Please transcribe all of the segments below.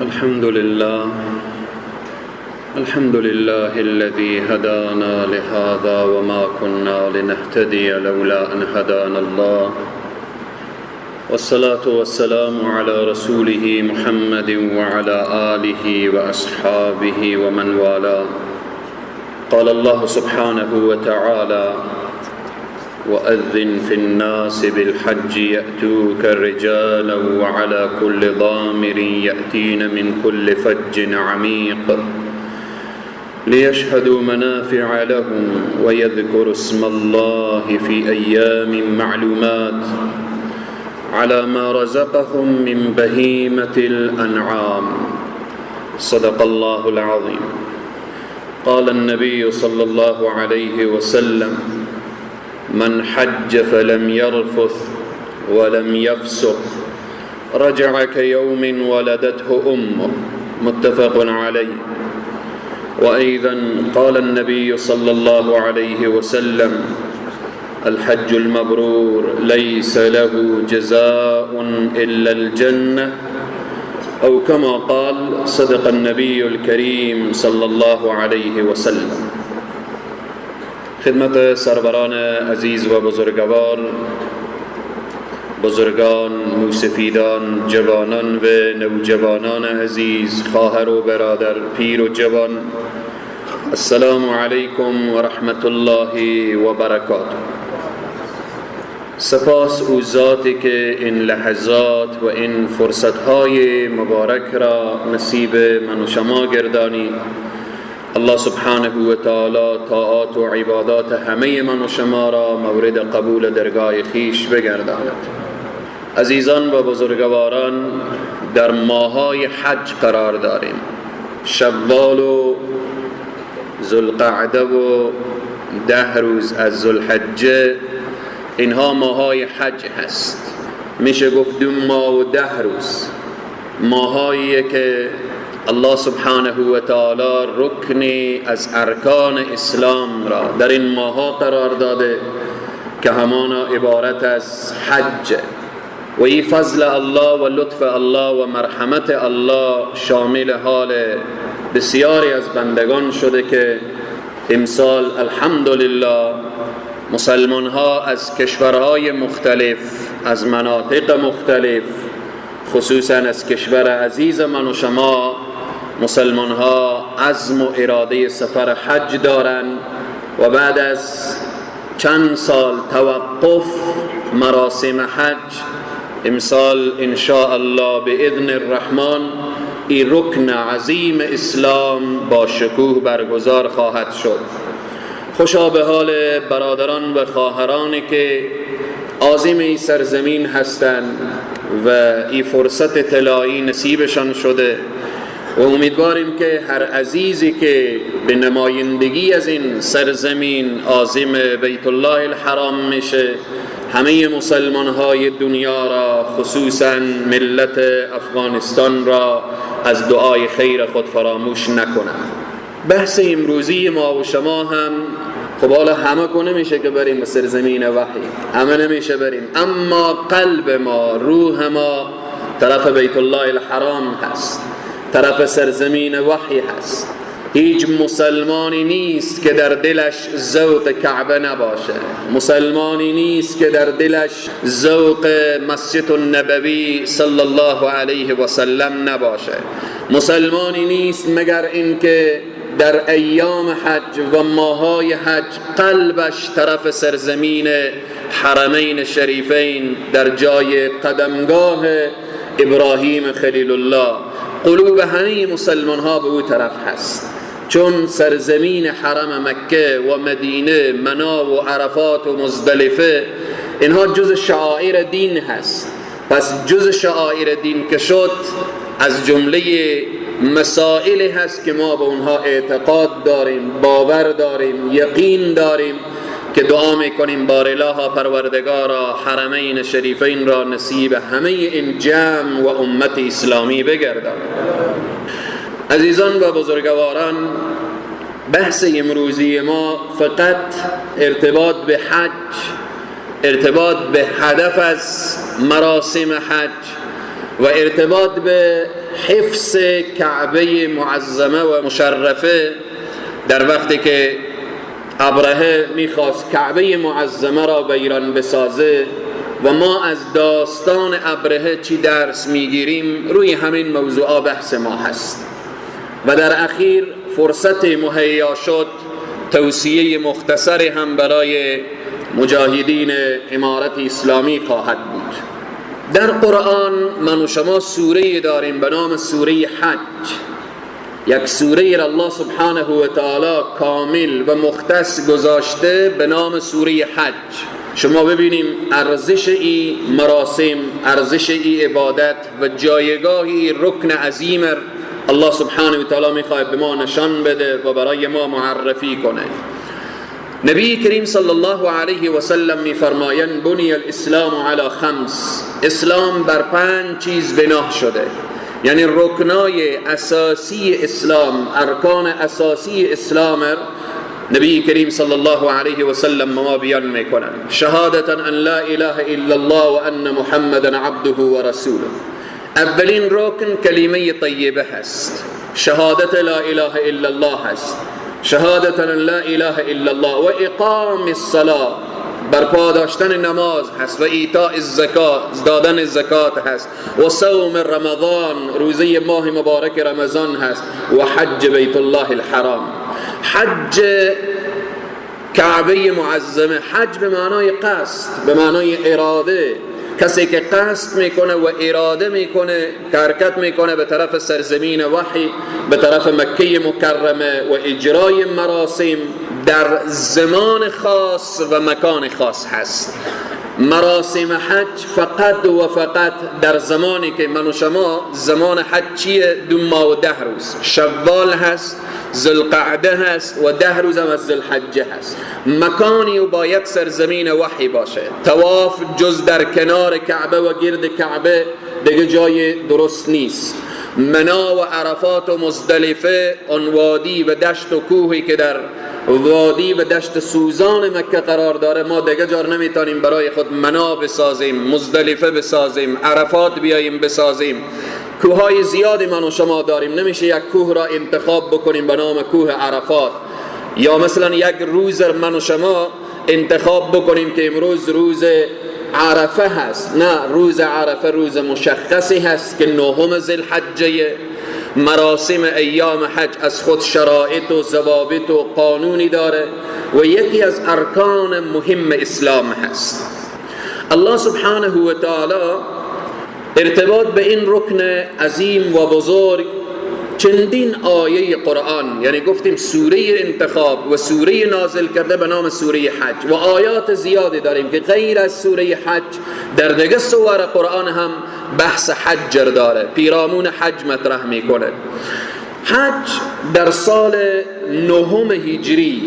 الحمد لله الذي هدانا لهذا وما كنا لنهتدي لولا أن هدانا الله، والصلاة والسلام على رسوله محمد وعلى آله وأصحابه ومن والاه. قال الله سبحانه وتعالى: وأذن في الناس بالحج يأتوك رجالا وعلى كل ضامر يأتين من كل فج عميق ليشهدوا منافع لهم ويذكروا اسم الله في أيام معلومات على ما رزقهم من بهيمة الأنعام. صدق الله العظيم. قال النبي صلى الله عليه وسلم: من حج فلم يرفث ولم يفسق رجع كيوم ولدته أمه. متفق عليه. وأيضا قال النبي صلى الله عليه وسلم: الحج المبرور ليس له جزاء إلا الجنة، أو كما قال صدق النبي الكريم صلى الله عليه وسلم. خدمت سروران عزیز و بزرگوار، بزرگان، موسفیدان، جوانان و نوجوانان عزیز، خواهر و برادر، پیر و جوان، السلام علیکم و رحمت الله و برکاته. سپاس او ذاتی که این لحظات و این فرصتهای مبارک را نصیب من و شما گردانید. الله سبحانه و تعالی طاعات و عبادات همه من و شما را مورد قبول درگاه خیش بگرداند. عزیزان و بزرگواران، در ماهای حج قرار داریم. شوال و ذوالقعده و 10 روز از ذوالحجه، اینها ماهای حج هست. میشه گفت 2 ماه و 10 روز، ماهایی که الله سبحانه و تعالی رکنی از ارکان اسلام را در این ماها قرار داده که همانا عبارت از حج. و این فضل الله و لطف الله و مرحمت الله شامل حال بسیاری از بندگان شده که امسال الحمدلله مسلمان ها از کشورهای مختلف، از مناطق مختلف، خصوصا از کشور عزیز من و شما، مسلمان ها عزم و اراده سفر حج دارند و بعد از چند سال توقف مراسم حج، امسال ان شاء الله باذن الرحمن این رکن عظیم اسلام با شکوه برگزار خواهد شد. خوشا به حال برادران و خواهرانی که عازم این سرزمین هستند و این فرصت طلایی نصیبشان شده و امیدواریم که هر عزیزی که به نمایندگی از این سرزمین عازم بیت الله الحرام میشه، همه مسلمان های دنیا را، خصوصا ملت افغانستان را از دعای خیر خود فراموش نکنند. بحث امروزی ما و شما هم، خب حالا همه کو نمیشه که بریم به سرزمین وحی، همه نمیشه بریم، اما قلب ما، روح ما طرف بیت الله الحرام هست، طرف سرزمین وحی هست. هیچ مسلمانی نیست که در دلش ذوق کعبه نباشه، مسلمانی نیست که در دلش ذوق مسجد النبوی صلی الله علیه و سلم نباشه، مسلمانی نیست مگر اینکه در ایام حج و ماهای حج قلبش طرف سرزمین حرمین شریفین در جای قدمگاه ابراهیم خلیل الله، قلوب همه مسلمان ها به او طرف هست، چون سرزمین حرم مکه و مدینه، منا و عرفات و مزدلفه، اینها جز شعائر دین هست. پس جز شعائر دین که شد، از جمله مسائل هست که ما به اونها اعتقاد داریم، باور داریم، یقین داریم که دعا میکنیم بار الها پروردگارا حرمین شریفین را نصیب همه این جمع و امت اسلامی بگردان. عزیزان و بزرگواران، بحث امروزی ما فقط ارتباط به حج، ارتباط به هدف از مراسم حج و ارتباط به حفظ کعبه معظمه و مشرفه. در وقتی که ابرهه میخواست کعبه معظمه را ویران بسازه و ما از داستان ابرهه چی درس میگیریم، روی همین موضوع بحث ما هست. و در اخیر فرصت مهیا شد توصیه مختصر هم برای مجاهدین امارت اسلامی خواهد بود. در قرآن من و شما سوره داریم به نام سوره حج. یک سوره را الله سبحانه و تعالی کامل و مختص گذاشته به نام سوره حج. شما ببینیم ارزش ای مراسم، ارزش ای عبادت و جایگاه ای رکن عظیم الله سبحانه و تعالی میخواد به ما نشان بده و برای ما معرفی کنه. نبی کریم صلی الله علیه و سلم میفرمایند بنی الاسلام علی خمس، اسلام بر 5 چیز بنا شده. یعنی رکنای اساسی اسلام، ارکان اساسی اسلام نبی کریم صلی الله علیه و سلم ما بیان میکنن. شهادتا ان لا اله الا الله و ان محمدا عبده و رسوله. اولین رکن کلمه طیبه هست، شهادت لا اله الا الله هست، شهادت ان لا اله الا الله و اقام الصلاه، برپا داشتن نماز هست، و ایتاء الزکات، دادن زکات هست، و صوم رمضان، روزه ماه مبارک رمضان هست، و حج بیت الله الحرام، حج کعبه معظمه. حج به معنای قصد، به معنای اراده. کسی که قصد میکنه و اراده میکنه، حرکت میکنه به طرف سرزمین وحی، به طرف مکه مکرمه و اجرای مراسم در زمان خاص و مکان خاص هست. مراسم حج فقط و فقط در زمانی که من و شما، زمان حج چیه؟ 2 ماه و 10 روز. شوال هست، ذوالقعده هست و 10 روز هم از ذوالحجه هست. مکانی و باید سرزمین وحی باشه. طواف جز در کنار کعبه و گرد کعبه دیگه جای درست نیست. منا و عرفات و مزدلفه، آن وادی و دشت و کوهی که در وادی و دشت سوزان مکه قرار داره، ما دیگه جار نمیتونیم برای خود منا بسازیم، مزدلفه بسازیم، عرفات بیاییم بسازیم. کوههای زیادی من و شما داریم، نمیشه یک کوه را انتخاب بکنیم به نام کوه عرفات، یا مثلا یک روز من و شما انتخاب بکنیم که امروز روز عرفه هست. نه، روز عرفه روز مشخصی هست که 9 ذوالحجه. مراسم ایام حج از خود شرایط و ضوابط و قانونی داره و یکی از ارکان مهم اسلام هست. الله سبحانه و تعالی ارتباط به این رکن عظیم و بزرگ چندین آیه قرآن، یعنی گفتیم سوره انتخاب و سوره نازل کرده به نام سوره حج و آیات زیادی داریم که غیر از سوره حج در دیگه سور قرآن هم بحث حج داره، پیرامون حج مطرح میکنه. حج در سال 9 هجری،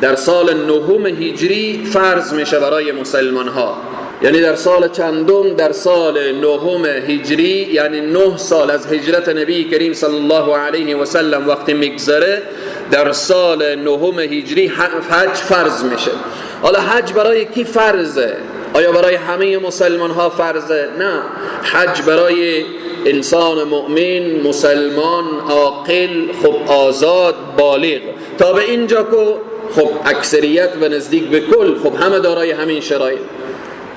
در سال 9 هجری فرض میشه برای مسلمان ها. یعنی در سال چندم؟ در سال 9 هجری، یعنی 9 سال از هجرت نبی کریم صلی الله علیه و سلم وقتی میگذره، در سال 9 هجری حج فرض میشه. حالا حج برای کی فرضه؟ آیا برای همه مسلمان ها فرضه؟ نه، حج برای انسان مؤمن، مسلمان، عاقل، خب آزاد، بالغ. تا به اینجا که خب اکثریت و نزدیک به کل خب همه دارای همین شرایط.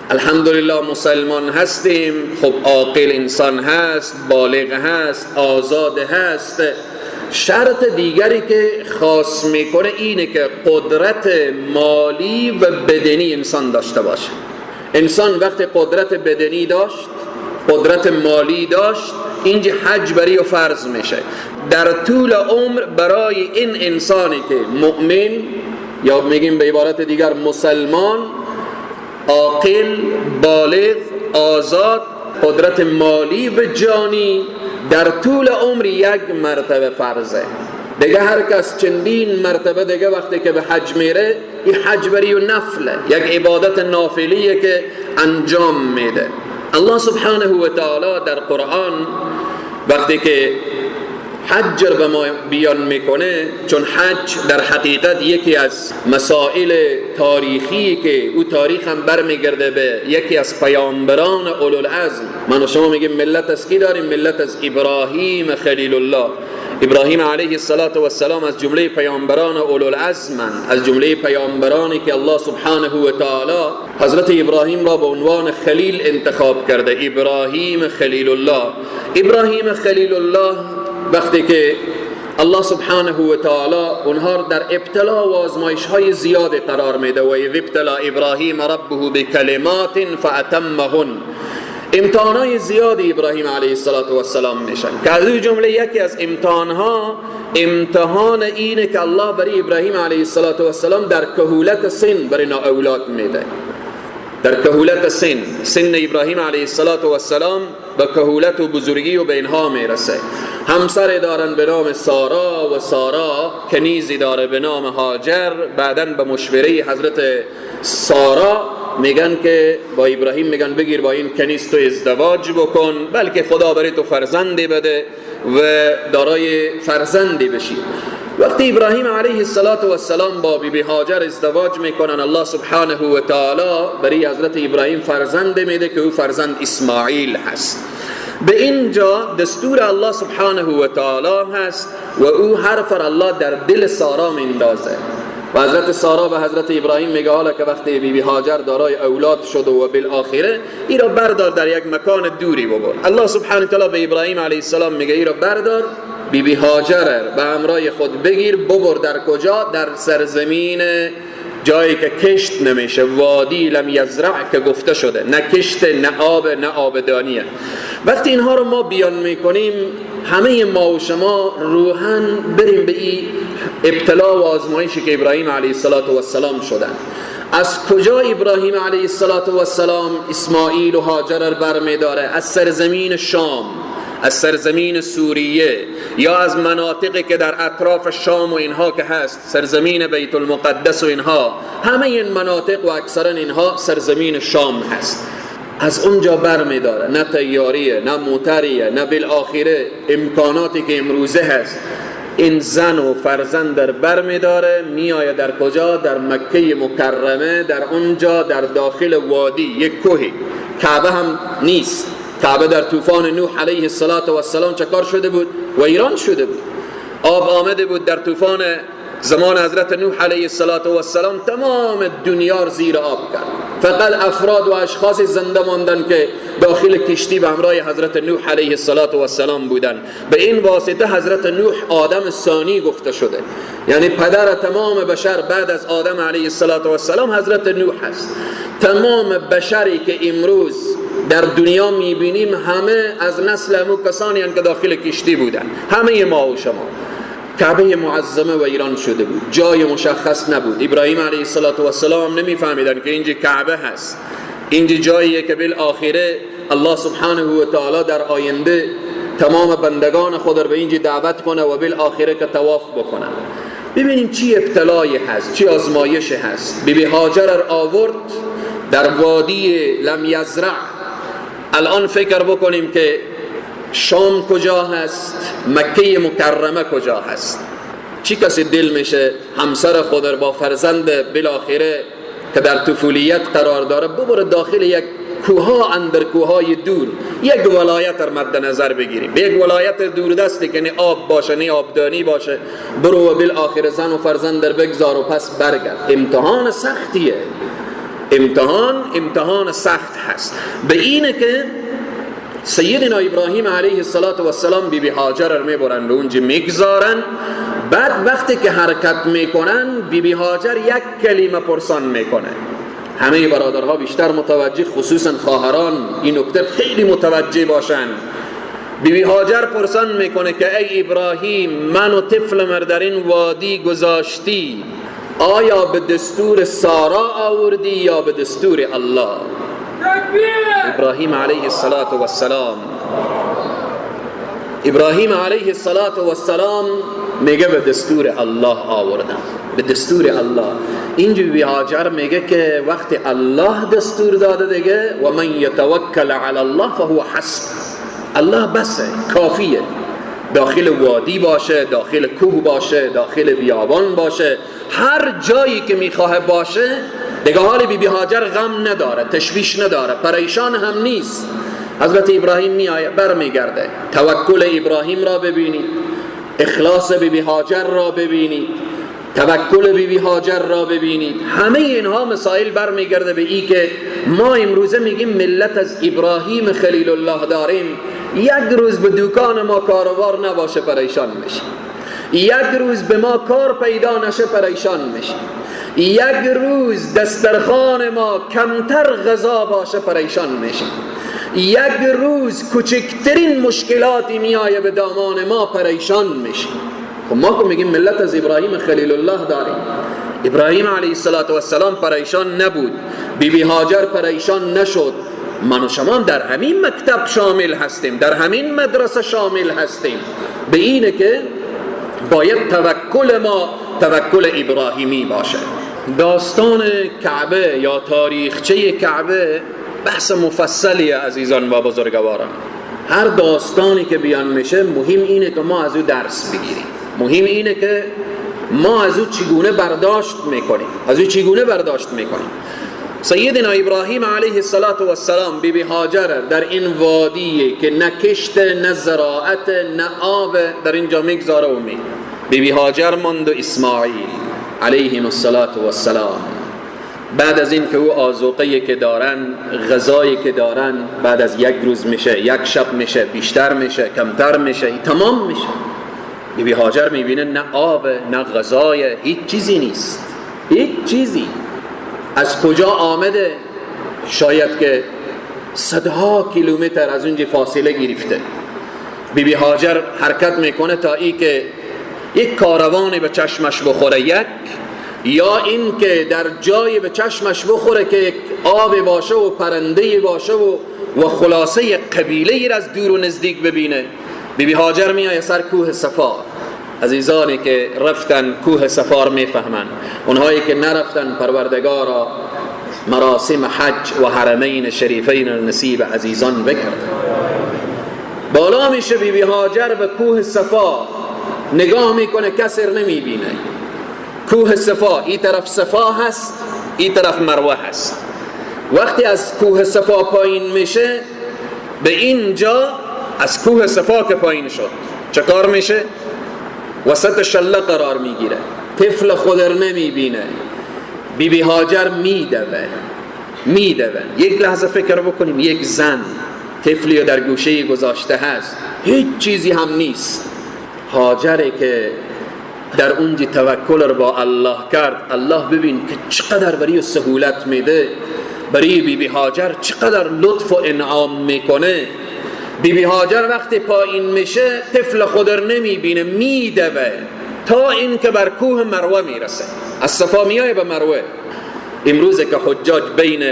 الحمدلله مسلمان هستیم، خب عاقل انسان هست، بالغ هست، آزاد هست. شرط دیگری که خاص میکنه اینه که قدرت مالی و بدنی انسان داشته باشه. انسان وقتی قدرت بدنی داشت، قدرت مالی داشت، اینجا حج برای فرض میشه. در طول عمر برای این انسانی که مؤمن یا میگیم به عبارت دیگر مسلمان، عاقل، بالغ، آزاد، قدرت مالی و جانی، در طول عمر یک مرتبه فرضه. دیگه هر کس چندین مرتبه دیگه وقتی که به حج میره، این حج بری و نفله، یک عبادت نافلیه که انجام میده. الله سبحانه و تعالی در قرآن وقتی که حج رو به ما بیان میکنه، چون حج در حقیقت یکی از مسائل تاریخی که او تاریخ هم برمیگرده به یکی از پیامبران اولوالعزم. من و شما میگیم ملت از کی داریم؟ ملت از ابراهیم خلیل الله. ابراهیم علیه السلام از جمله پیامبران اولوالعزم، از جمله پیامبرانی که الله سبحانه و تعالی حضرت ابراهیم را به عنوان خلیل انتخاب کرده. ابراهیم خلیل الله. ابراهیم خلیل الله وقتی که الله سبحانه و تعالی اونها را در ابتلا و آزمایش های زیاد قرار میده، و اذ ابتلا ابراهیم ربه بکلمات فاتمهن، امتحانای زیادی ابراهیم علیه السلام میشن که از جمله یکی از امتحانها امتحان اینه که الله برای ابراهیم علیه السلام در کهولت سن برای اولاد میده. در کهولت سن، سن ابراهیم علیه السلام به کهولت و بزرگی و به اینها میرسه. همسر دارن به نام سارا و سارا کنیزی داره به نام هاجر. بعداً به مشوره حضرت سارا میگن که با ابراهیم میگن بگیر با این کنیز تو ازدواج بکن، بلکه خدا برای تو فرزندی بده و دارای فرزندی بشی. وقتی ابراهیم علیه السلام با بیبی هاجر ازدواج میکنن، الله سبحانه و تعالی برای حضرت ابراهیم فرزند میده که او فرزند اسماعیل هست. به اینجا دستور الله سبحانه و تعالی هست و او حرف الله در دل سارا میندازه و حضرت سارا به حضرت ابراهیم میگه حالا که وقتی بیبی هاجر دارای اولاد شد و بالآخره ای را بردار در یک مکان دوری ببر. الله سبحانه و تعالی به ابراهیم علیه السلام میگه ای را بردار، بیبی هاجر به همراه خود بگیر، ببر در کجا؟ در سرزمین جایی که کشت نمیشه، وادی لم یزرع که گفته شده، نه کشت نه آب نه آبدانیه. وقتی اینها رو ما بیان میکنیم، همه ما و شما روحاً بریم به این ابتلا و آزمایشی که ابراهیم علیه السلام شدن. از کجا ابراهیم علیه السلام اسماعیل و هاجر برمیداره؟ از سرزمین شام، از سرزمین سوریه، یا از مناطقی که در اطراف شام و اینها که هست، سرزمین بیت المقدس و اینها، همه این مناطق و اکثرا اینها سرزمین شام هست. از اونجا بر می داره، نه طیاریه، نه موتریه، نه بالآخره امکاناتی که امروزه هست. این زن و فرزند در بر می داره، می آید در کجا؟ در مکه مکرمه، در اونجا در داخل وادی یک کوهی، کعبه هم نیست. کعبه در طوفان نوح علیه السلام چه کار شده بود؟ و ایران شده بود، آب آمده بود. در طوفان زمان حضرت نوح علیه السلام تمام دنیا را زیر آب کرد، فقط افراد و اشخاص زنده ماندن که داخل کشتی به همراه حضرت نوح علیه السلام بودن. به این واسطه حضرت نوح آدم ثانی گفته شده، یعنی پدر تمام بشر بعد از آدم علیه السلام حضرت نوح است. تمام بشری که امروز در دنیا میبینیم همه از نسل همو کسانی هستند که داخل کشتی بودن، همه ما و شما. کعبه معظمه و ایران شده بود، جای مشخص نبود. ابراهیم علیه السلام نمیفهمیدن که اینجا کعبه هست، اینجا جاییه که بالآخره الله سبحانه و تعالی در آینده تمام بندگان خود را به اینجا دعوت کنه و بالآخره که طواف بکنن. ببینیم چی ابتلایی هست، چی آزمایش هست. بیبی هاجر آورد در وادی لم یزرع. الان فکر بکنیم که شام کجا هست، مکه مکرمه کجا هست. چی کسی دل میشه همسر خود با فرزند بالاخره که در طفولیت قرار داره ببره داخل یک کوها، اندر کوهای دور، یک ولایت رو مد نظر بگیریم، یک ولایت دوردستی که نه آب باشه نه آبدانی باشه، برو و بالاخره زن و فرزند در بگذار و پس برگرد. امتحان سختیه، امتحان سخت هست. به اینه که سیدنا ابراهیم علیه السلام بیبی هاجر رو میبرن و اونجا میگذارن. بعد وقتی که حرکت میکنن، بیبی هاجر یک کلمه پرسان میکنه. همه برادرها بیشتر متوجه، خصوصا خواهران، این نکته خیلی متوجه باشن. بیبی هاجر پرسان میکنه که ای ابراهیم، من و طفل مر در این وادی گذاشتی، آیا به دستور سارا آوردی یا به دستور الله؟ ابراهیم علیه السلام، ابراهیم علیه السلام میگه به دستور الله آوردم، به دستور الله. اینجا بی هاجر میگه که وقتی الله دستور داده دیگه، و من یتوکل علی الله فهو حسب، الله بسه، کافیه. داخل وادی باشه، داخل کوه باشه، داخل بیابان باشه، هر جایی که میخواه باشه. دیگه حال بی بی هاجر غم نداره، تشویش نداره، پریشان هم نیست. حضرت ابراهیم میآید برمیگرده. توکل ابراهیم را ببینید، اخلاص بی بی هاجر را ببینید، توکل بی بی هاجر را ببینید. همه اینها مسائل برمیگرده به ای که ما امروزه میگیم ملت از ابراهیم خلیل الله داریم. یک روز به دکان ما کاروبار نباشه پریشان میشه، یک روز به ما کار پیدا نشه پریشان میشه، یک روز دسترخوان ما کمتر غذا باشه پریشان میشه، یک روز کوچکترین مشکلاتی میایه به دامان ما پریشان میشه. خب ما که میگیم ملت از ابراهیم خلیل الله داریم. ابراهیم علیه السلام پریشان نبود، بی بی هاجر پریشان نشد. من و شما در همین مکتب شامل هستیم، در همین مدرسه شامل هستیم. به اینه که باید توکل ما توکل ابراهیمی باشه. داستان کعبه یا تاریخچه کعبه بحث مفصلیه عزیزان و بزرگواران. هر داستانی که بیان میشه مهم اینه که ما از او درس بگیریم، مهم اینه که ما از او چگونه برداشت میکنیم، از او چگونه برداشت میکنیم. سیدنا ابراهیم علیه السلام بی بی هاجر در این وادی که نه کشت، نه زراعت، نه آب، در اینجا میگذاره و می بی بی هاجر ماند و اسماعیل علیهم السلام. بعد از این که او آذوقه‌ای که دارن، غذایی که دارن، بعد از یک روز میشه، یک شب میشه، بیشتر میشه، کمتر میشه، تمام میشه. بی بی هاجر میبینه نه آب، نه غذای، هیچ چیزی نیست، هیچ چیزی. از کجا آمده؟ شاید که صدها کیلومتر از اونجا فاصله گرفته. بی بی هاجر حرکت میکنه تا ای که یک کاروانی به چشمش بخوره، یک، یا این که در جای به چشمش بخوره که یک آب باشه و پرنده باشه و خلاصه قبیله از دور و نزدیک ببینه. بی بی هاجر میایه سر کوه صفا. عزیزانی که رفتن کوه صفا رو میفهمن، اونهایی که نرفتن پروردگارا مراسم حج و حرمین شریفین نصیب عزیزان بکرد. بالا میشه بی بی هاجر به کوه صفا، نگاه میکنه کسی رو نمیبینه. کوه صفا این طرف صفا هست، این طرف مروه هست. وقتی از کوه صفا پایین میشه به اینجا، از کوه صفا که پایین شد چه کار میشه؟ وسط شله قرار میگیره، طفل خود رو نمیبینه. بی بی هاجر میدوه. یک لحظه فکر بکنیم، یک زن طفلی در گوشه گذاشته هست، هیچ چیزی هم نیست. هاجره که در اونجا توکل رو با الله کرد، الله ببین که چقدر برای سهولت میده، برای بی بی هاجر چقدر لطف و انعام میکنه. بی بی هاجر وقتی پایین میشه طفل خود رو نمیبینه، میدوه تا اینکه بر کوه مروه میرسه. از صفا میایه به مروه. امروز که حجاج بین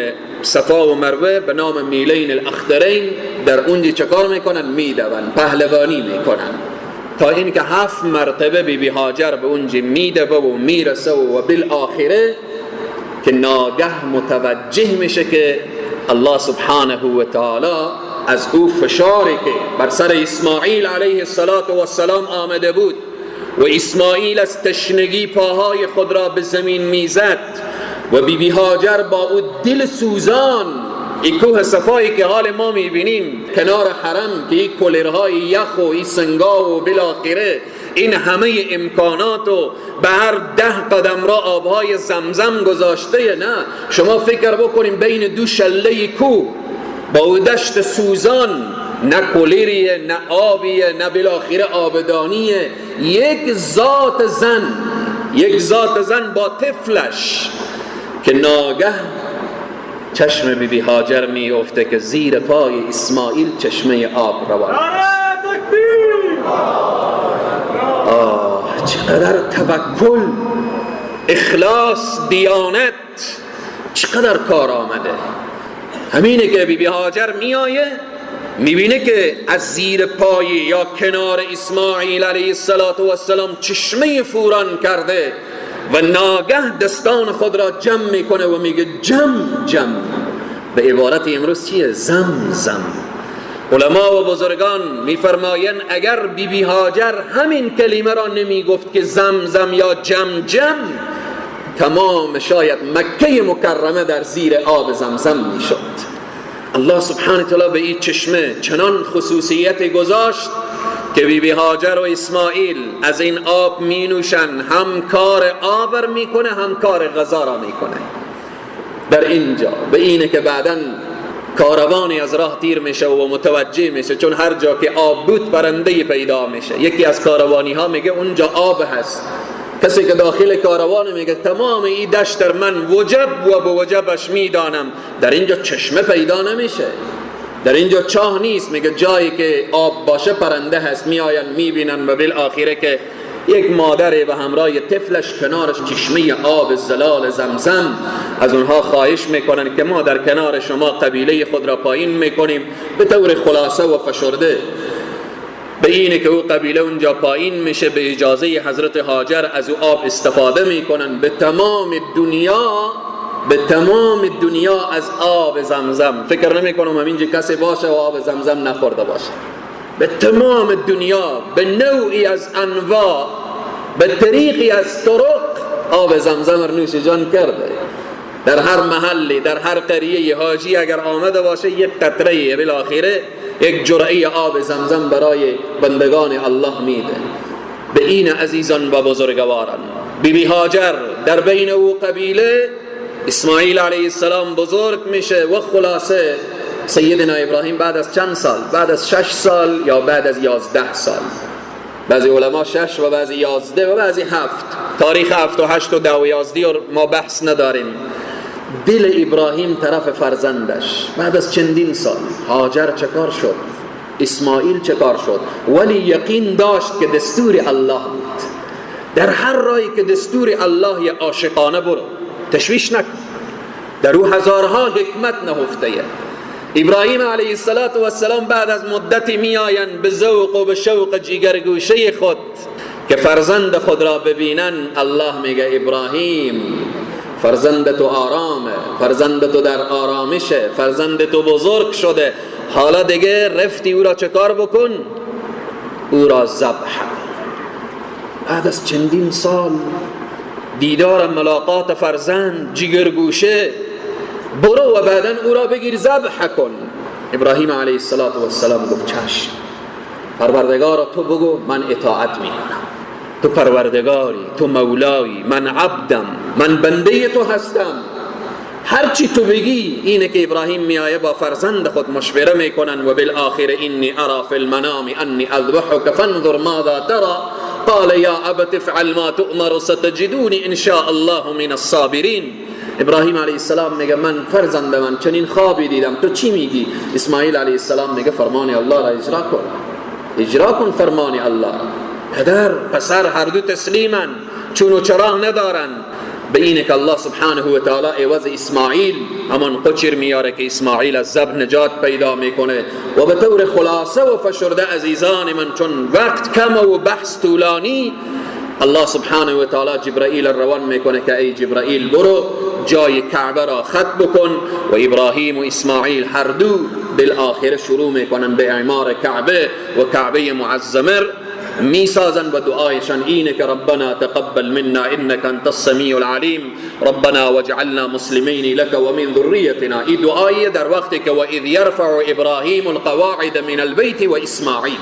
صفا و مروه به نام میلین الاخضرین در اونجا چکار میکنن؟ میدون، پهلوانی میکنن تا اینکه 7 مرتبه بی بی هاجر به اونجا میدوه و میرسه و بالآخره که ناگه متوجه میشه که الله سبحانه و تعالی از او فشاری که بر سر اسماعیل علیه السلام آمده بود و اسماعیل از تشنگی پاهای خود را به زمین میزد و بی بی هاجر با او دل سوزان، این کوه صفایی که حال ما میبینیم کنار حرم که این کلرهای یخ و این سنگا و بالاخره این همه امکانات و به هر 10 قدم را آبهای زمزم گذاشته، نه شما فکر بکنیم بین دو شله کوه با او دشت سوزان، نه کلیریه، نه آبیه، نه بالاخره آبدانیه، یک ذات زن، یک ذات زن با طفلش که ناگه چشم بی بی هاجر می افته که زیر پای اسماعیل چشمه آب روان است. آه چقدر توکل، اخلاص، دیانت چقدر کار آمده. همینه که بی بی هاجر می آیه میبینه که از زیر پای یا کنار اسماعیل علیه السلام چشمه فوران کرده و ناگه دستان خود را جمع میکنه و میگه جم جم. به عبارت امروز چیه؟ زم زم. علما و بزرگان میفرمایند اگر بی بی هاجر همین کلمه را نمیگفت که زمزم یا جمجم، تمام شاید مکه مکرمه در زیر آب زمزم میشد. الله سبحانه تعالی به این چشمه چنان خصوصیت گذاشت که بی بی هاجر و اسماعیل از این آب می نوشن، هم کار آب میکنه هم کار غذا را میکنه. در اینجا به اینه که بعداً کاروانی از راه تیر میشه و متوجه میشه، چون هر جا که آب بود پرنده پیدا میشه. یکی از کاروانی ها میگه اونجا آب هست، کسی که داخل کاروان میگه تمام این دشت من وجب و به وجبش میدانم، در اینجا چشمه پیدا نمیشه، در اینجا چاه نیست. میگه جایی که آب باشه پرنده هست، میآین میبینن و بالآخره که یک مادر به همراه طفلش کنارش چشمه آب زلال زمزم، از اونها خواهش میکنن که ما در کنار شما قبیله خود را پایین میکنیم. به طور خلاصه و فشرده به اینه که او قبیله اونجا پایین میشه، به اجازه حضرت هاجر از او آب استفاده میکنن. به تمام دنیا، به تمام دنیا از آب زمزم، فکر نمی کنم همینجا کسی باشه و آب زمزم نخورده باشه. به تمام دنیا به نوعی از انواع، به طریقی از طرق آب زمزم رو نوش جان کرده. در هر محلی، در هر قریه حاجی اگر آمده باشه یک قطره بالاخره یک جرعه آب زمزم برای بندگان الله میده. به این عزیزان و بزرگواران، بی بی هاجر در بین او قبیله، اسماعیل علیه السلام بزرگ میشه و خلاصه سیدنا ابراهیم بعد از چند سال، بعد از 6 سال یا بعد از 11 سال، بعضی علما 6 و بعضی 11 و بعضی 7، تاریخ 7 و 8 و 10 و 11 ما بحث نداریم. دل ابراهیم طرف فرزندش بعد از چندین سال، هاجر چکار شد، اسماعیل چکار شد، ولی یقین داشت که دستور الله بود. در هر رایی که دستور الله عاشقانه برو، تشویش نکن، در او هزارها حکمت نهفته. ابراهیم علیه السلام بعد از مدتی میآیند به ذوق و به شوق جیگرگوشه خود که فرزند خود را ببینن. الله میگه ابراهیم فرزند تو آرامه، فرزند تو در آرامشه، فرزند تو بزرگ شده، حالا دیگه رفتی او را چه کار بکن؟ او را ذبح کن. بعد از چندین سال دیدار ملاقات فرزند جیگرگوشه، برو و بعدا او را بگیر ذبح کن. ابراهیم علیه السلام گفت چشم پروردگارا، تو بگو من اطاعت میکنم، تو پروردگاری، تو مولایی، من عبدم، من بنده تو هستم، هرچی تو بگی. اینه که ابراهیم میایه با فرزند خود مشوره میکنن و بالآخر انی ارا فی المنام انی اذبحک فانظر ماذا ترى قال یا ابت افعل ما تؤمر ستجدونی ان شاء الله من الصابرین. ابراهیم علیه السلام میگه من فرزند من چنین خوابی دیدم، تو چی میگی؟ اسماعیل علیه السلام میگه فرمان الله را اجرا کن، اجرا کن فرمان الله. پدر پسر هر دو تسلیمن، چون و چرا ندارن. به اینه که الله سبحانه و تعالی عوض اسماعیل همان قچر میاره که اسماعیل از ذبح نجات پیدا میکنه. و به طور خلاصه و فشرده عزیزان من، چون وقت کم و بحث طولانی، الله سبحانه و تعالی جبرائیل روان میکنه که ای جبرائیل برو جای کعبه را خط بکن. و ابراهیم و اسماعیل هر دو بالآخره شروع میکنن به اعمار کعبه و کعبه معظمه میسازن و دعایشان اینه که ربنا تقبل منا انك انت السمیع العلیم ربنا واجعلنا مسلمین لك ومن ذریتنا. این دعایی در وقتی که و اذ یرفع ابراهیم القواعد من البیت و اسماعیل،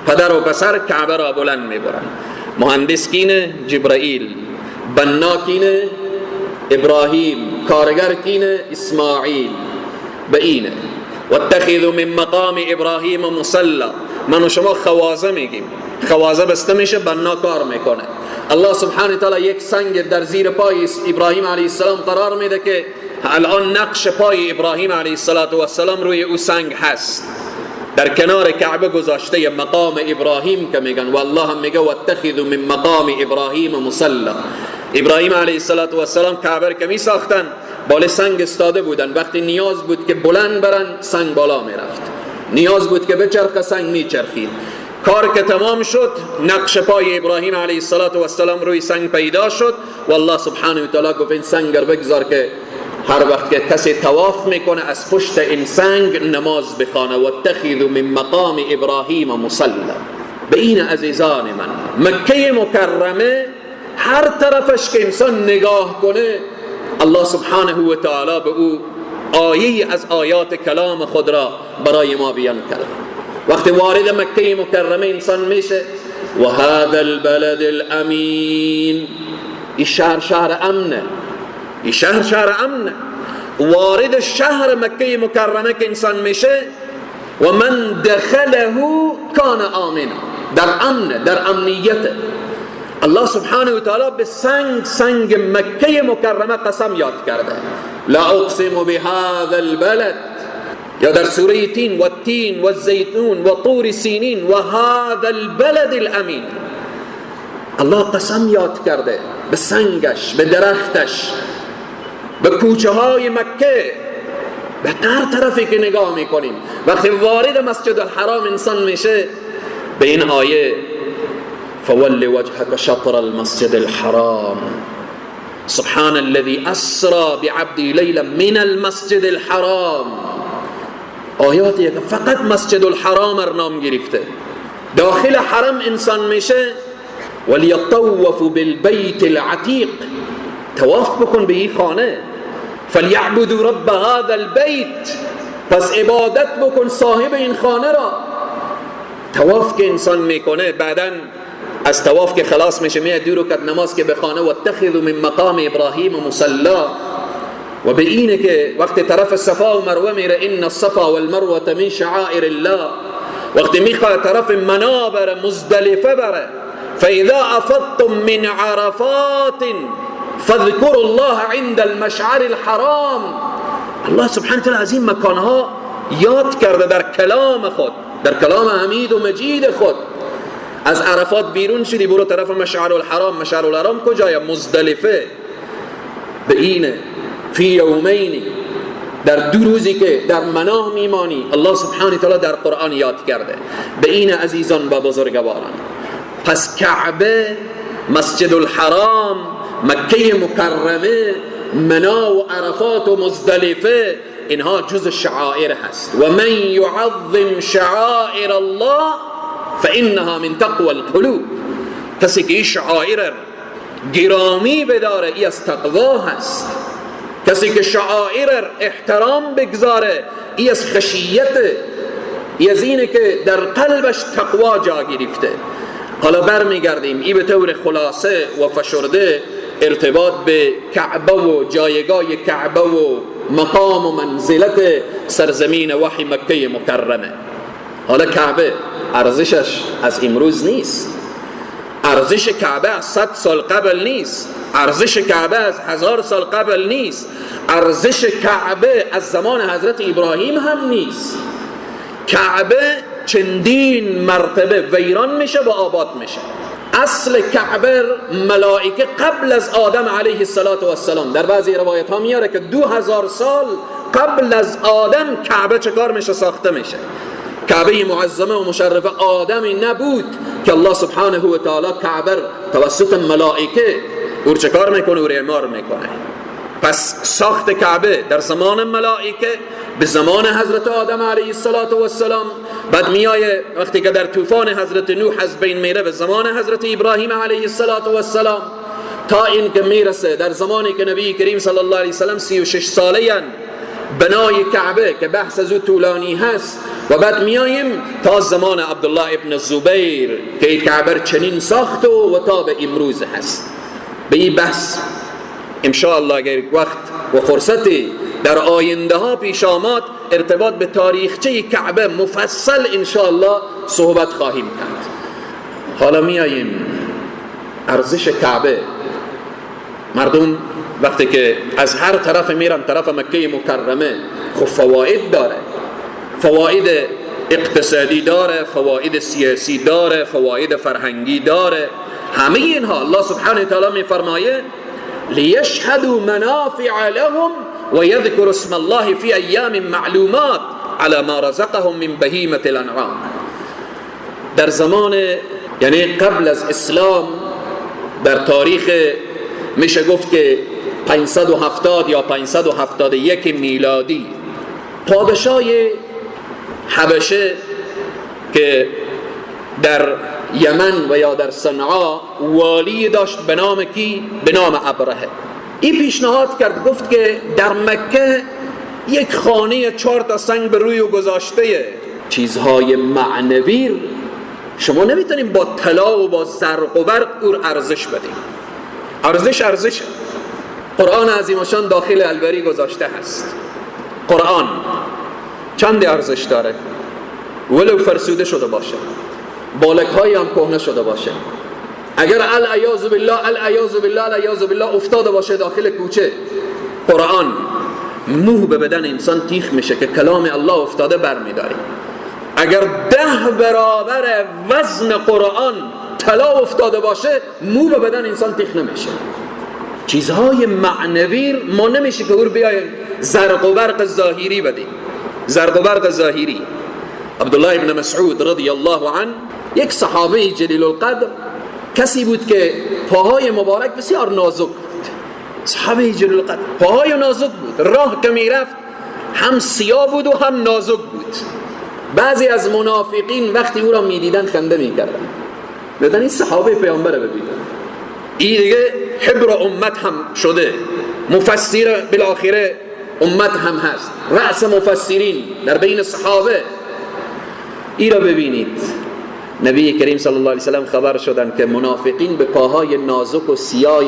پدر و پسر کعبه را بلند میبرن. مهندس کینه؟ جبرائیل. بنا کینه؟ ابراهیم. کارگر کینه؟ اسماعیل. به اینه واتخذوا من مقام ابراهیم مصلی. من و شما خوازه میگیم، خوازه بسته میشه، بنا کار میکنه. الله سبحانه تعالی یک سنگ در زیر پای ابراهیم علیه السلام قرار میده که الان نقش پای ابراهیم علیه السلام روی او سنگ هست، در کنار کعبه گذاشته مقام ابراهیم که میگن. والله هم میگه واتخذوا من مقام ابراهیم مصلی. ابراهیم علیه السلام کعبه که می ساختن بالا سنگ استاده بودن، وقتی نیاز بود که بلند برن سنگ بالا میرفت، نیاز بود که بچرخه سنگ میچرخید. کار که تمام شد نقش پای ابراهیم علیه السلام روی سنگ پیدا شد و الله سبحانه و تعالی گفت این سنگ رو بگذار که هر وقت که کسی طواف میکنه از پشت این سنگ نماز بخوانه، و اتخذوا من مقام ابراهیم مصلی. به این عزیزان من، مکه مکرمه هر طرفش که انسان نگاه کنه، الله سبحانه و تعالی به او آیه از آیات کلام خود را برای ما بیان کرده. وقتی وارد مکه مکرمه انسان میشه، و هذا البلد الامین، این شهر شهر امنه، این شهر شهر امنه. وارد شهر مکه مکرمه که انسان میشه، و من دخله کان آمنا، در امن، در امنیت. الله سبحانه و تعالی به سنگ مکه مکرمه قسم یاد کرده، لا اقسم بهذا البلد، یا در سوره تین، و التین و الزیتون و طور سینین و هذا البلد الامین. الله قسم یاد کرده به سنگش، به درختش، به کوچه های مکه، به هر طرفی که نگاه میکنیم. وقتی وارد مسجد الحرام انسان میشه، به این آیه فول وجهك شطر المسجد الحرام سبحان الذي اسرى بعبدي ليلا من المسجد الحرام، آیاتی که فقط مسجد الحرام را نام گرفته. داخل حرم انسان میشه، وليطوفوا بالبيت العتيق، طواف بکن به این خانه، فلیعبدوا رب هذا البيت، پس عبادت بکن صاحب این خانه را. طواف که انسان میکنه، بعدا از طواف که خلاص میشه، میاد دو رکعت نماز که بخوانه، و اتخذوا من مقام ابراهیم مصلا. و به اینه که وقتی طرف صفا و مروه میره، ان الصفا والمروه من شعائر الله، وقتی میخواد طرف منا بره، مزدلفه بره، فاذا افضتم من عرفات فاذكروا الله عند المشعر الحرام. الله سبحانه وتعالی از این مکانها یاد کرده در کلام خود، در کلام حمید و مجید خود. از عرفات بیرون شدی، برو طرف مشعر الحرام. مشعر الحرام کجای؟ مزدلفه. به اینه فی یومین، در دو روزی که در مناه میمانی، الله سبحانه وتعالی در قرآن یاد کرده. به این عزیزان و بزرگواران، پس کعبه، مسجد الحرام، مکه مکرمه، منا و عرفات و مزدلفه، اینها جز شعائر هست. و من یعظم شعائر الله فانها من تقوى القلوب. کسی که این شعائر گرامی بداره، ای از تقوا هست. کسی که شعائر احترام بگذاره، ای از خشیت، ای از اینه که در قلبش تقوا جا گرفته. حالا برمیگردیم ای به طور خلاصه و فشرده ارتباط به کعبه و جایگاه کعبه و مقام و منزلت سرزمین وحی مکه مکرمه. حالا کعبه ارزشش از امروز نیست، ارزش کعبه از 100 سال قبل نیست، ارزش کعبه از 1000 سال قبل نیست، ارزش کعبه از زمان حضرت ابراهیم هم نیست. کعبه چندین مرتبه ویران میشه و آباد میشه. اصل کعبه ملائکه قبل از آدم علیه السلام، در بعضی روایت ها میاره که 2000 سال قبل از آدم کعبه چه کار میشه؟ ساخته میشه. کعبه معظمه و مشرفه آدمی نبود که الله سبحانه و تعالی کعبه توسط ملائکه او چه کار میکنه؟ او اعمار میکنه. پس ساخت کعبه در زمان ملائکه به زمان حضرت آدم علیه السلام، بعد میایه وقتی که در طوفان حضرت نوح از بین میره به زمان حضرت ابراهیم علیه السلام، تا اینکه میرسه در زمانی که نبی کریم صلی الله علیه وسلم 36 ساله بنای کعبه که بحث از او طولانی هست، و بعد میاییم تا زمان عبدالله ابن زبیر که کعبه چنین ساخت و تا به امروز هست. به این بحث انشاءالله اگر وقت و فرصتی در آینده ها پیش آمد ارتباط به تاریخچه کعبه مفصل انشاءالله صحبت خواهیم کرد. حالا میاییم ارزش کعبه. مردم وقتی که از هر طرف میرن طرف مکه مکرمه، خب فواید داره، فواید اقتصادی داره، فواید سیاسی داره، فواید فرهنگی داره. همه اینها الله سبحانه و تعالی میفرمایه لیشهدوا منافع لهم ويذكروا اسم الله في ایام معلومات على ما رزقهم من بهیمة الانعام. در زمان، یعنی قبل از اسلام، در تاریخ میشه گفت که 570 یا 571 میلادی، پادشاه حبشه که در یمن و یا در صنعا والی داشت به نام کی؟ به نام ابرهه. این پیشنهاد کرد، گفت که در مکه یک خانه 4 تا سنگ به روی گذاشته، چیزهای معنوی شما نمیتونیم با طلا و با زرق و برق اور ارزش بدیم. ارزش ارزشه. قرآن عظیمشان داخل البری گذاشته هست. قرآن چند ارزش داره؟ ولو فرسوده شده باشه، بالک هایی هم کهنه شده باشه، اگر العیاذ بالله العیاذ بالله العیاذ بالله افتاده باشه داخل کوچه، قرآن موه به بدن انسان تیخ میشه که کلام الله افتاده برمیداری. اگر 10 برابر وزن قرآن طلا افتاده باشه، مو به بدن انسان تیخ نمیشه. چیزهای معنوی ما نمیشه که اور بیایم زرق و برق ظاهری بدیم. زرق و برق ظاهری. عبدالله ابن مسعود رضی الله عنه یک صحابه جلیل القدر، کسی بود که پاهای مبارک بسیار نازک بود. صحابه جلیل القدر پاهای نازک بود، راه که میرفت هم سیاه بود و هم نازک بود. بعضی از منافقین وقتی او را میدیدن خنده میکردن، میگفتن این صحابه پیامبر ببینن، این دیگه حبر امت هم شده، مفسر بالاخره امت هم هست، رأس مفسرین در بین صحابه، ای را ببینید. نبی کریم صلی الله علیه وسلم خبر شدن که منافقین به پاهای نازک و سیاه